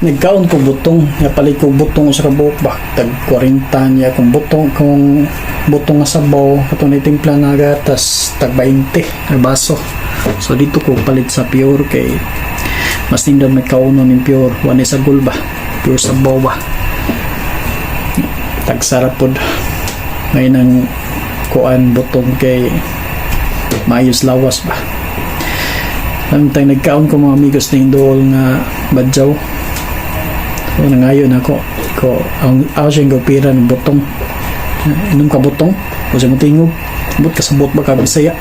Nagkaon ko butong, napalit ko butong sa kabuok ba. Tag 40 niya kung butong, kung butong nga sabaw, katong timpla nga gatas, tag 20 na baso. So dito ko palit sa pure kay mas nindot may kaunon ning pure, wala sa ba. Pure sabaw ba. Tagsarap pod. May nang kuan butong kay maayos lawas ba. Samtang nagkaon ko, mga amigos, na dool nga badyaw. So nangayon ako ko ang ako siyang gupira ng butong. Inom ka butong o sa tingog. But kasabot ba ka Bisaya?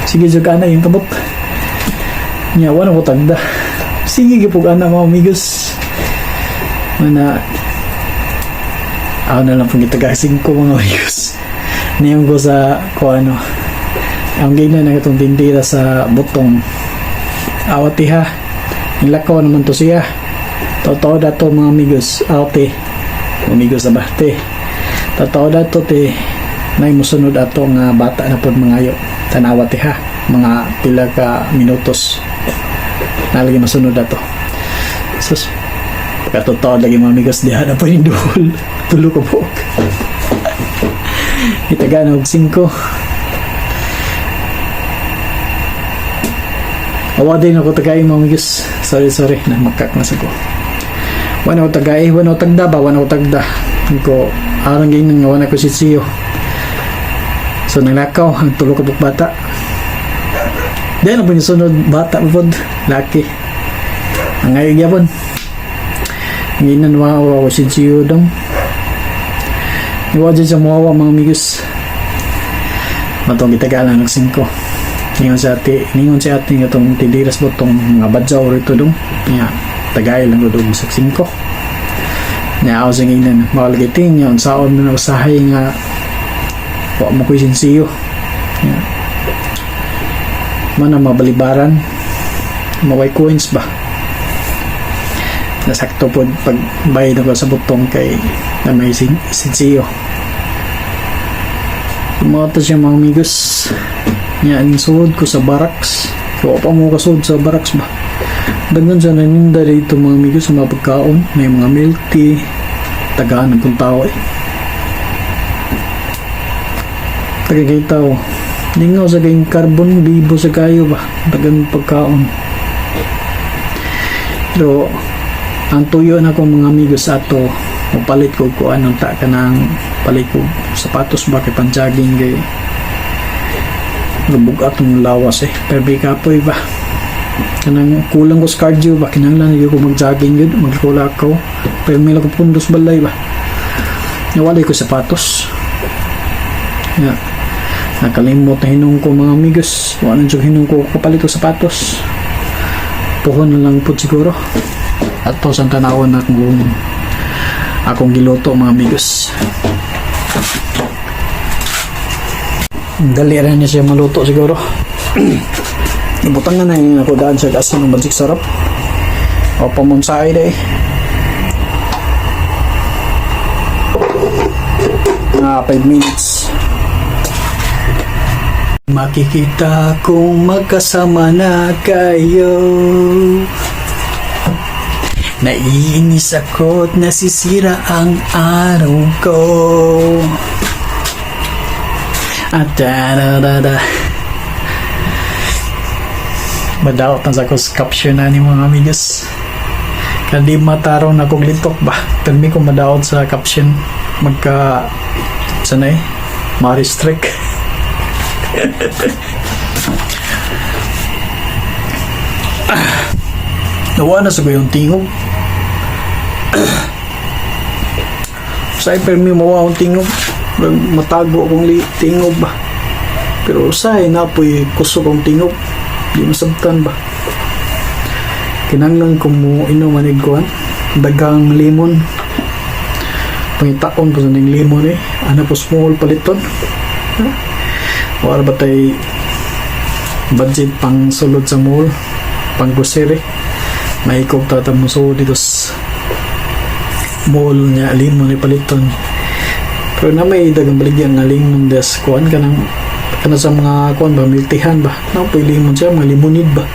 Sige jud ana yung kabot. Nya wala ko tagda. Sige gipug ana, mga amigos. Mana ako na lang pong gitagasing ko, mga amigos. Niyon ko sa ko ano. Ang gina na itong tindira sa butong. Awat ha. Nilakaw naman to siya. Totoo dato, mga amigos. Awte. Amigos na ba? Te. Totoo dato, te. Nay musunod ato nga bata na pod mangayo. Tanawa te ha. Mga pila ka minutos. Nalagi masunod ato. Sus. Pagkatotoo lagi, mga amigos, diha na po yung duol. Tulo ka buok. Itagaan og 5. Awa din ako tagay, mga amigos. Sorry, sorry. Na makak na sa ko. Wala ko tagay, wala ko tagda ba, wala ko tagda. Ko, arang ganyan nga wala ko si Siyo. So naglakaw, ang tulo ka buok bata. Then, ang sunod bata pod, laki. Ang ngayon gyapon. Ang inan wa ko si Siyo dong. Iwa dyan sa muawa, mga amigos. Matong gitagalan ng 5. Ningon si ate nga itong tindiras mo itong mga badyaw rito dong. Nga, tagay lang ko dong sa 5. Nya ako sa nginan, makalagiting niya, unsaon mo na usahay nga wa mo ko'y sinsiyo. Nya. Mana mabalibaran, maway coins ba? Nasakto po pag bayad ako sa butong kay na may sinsiyo. Mga siya, mga amigos. Nya, ang sulod ko sa barracks. Kaya pa mo kasud sa barracks ba? Daghan sa naninda dito, mga amigos, sa mga pagkaon. May mga milk tea. Tagaan ng kung tao eh. Taga kay tao. Lingaw sa kayong carbon, bibo sa kayo ba? Tagan pagkaon. Pero, ang tuyo na ko, mga amigos, ato, mapalit ko ko anong ta ka ng palit ko sapatos ba kay pan-jogging kay lubog atong lawas eh. Pero di kapoy ba? Kanang kulang ko sa cardio ba? Kinahanglan ko mag-jogging yun, magkula ko. Pero may lang ko pundos balay ba? Nawalay ko sapatos. Ya. Nakalimot na hinong ko, mga amigos. Wala na hinong ko kapalit ko sapatos. Puhon na lang po siguro. At to sa tanawon na kung akong giluto, mga amigos. Dali ra niya siya maluto siguro. Ibutangan na yung ako daan siya asin ng magic sarap. O pamunsay day. Mga 5 minutes. Makikita kung magkasama na kayo. Naiinis ako at nasisira ang araw ko. At da da da da. Madaot na sa ko caption na ni mga amigos. Kandi matarong na kong litok ba. Permi ko madaot sa caption. Magka sanay ma-restrict. Nawa na sa ko yung tingog. Sa permi mawa akong tingog. Matago akong tingog ba. Pero usahay na po'y kusog akong tingog. Di masabtan ba. Kinanglan ko mo inom anig kuan. Dagang limon. Pangitaon po sa ning limon eh. Ano po small paliton. Wala ba tay budget pang sulod sa mall, pang grocery? Maikog tata mo so dito sa mall niya limon ni paliton. Pero na may dagang baligyan nga limon des kuan kanang kana sa mga kuan ba, miltihan ba. Na po limon siya, mga limonid ba.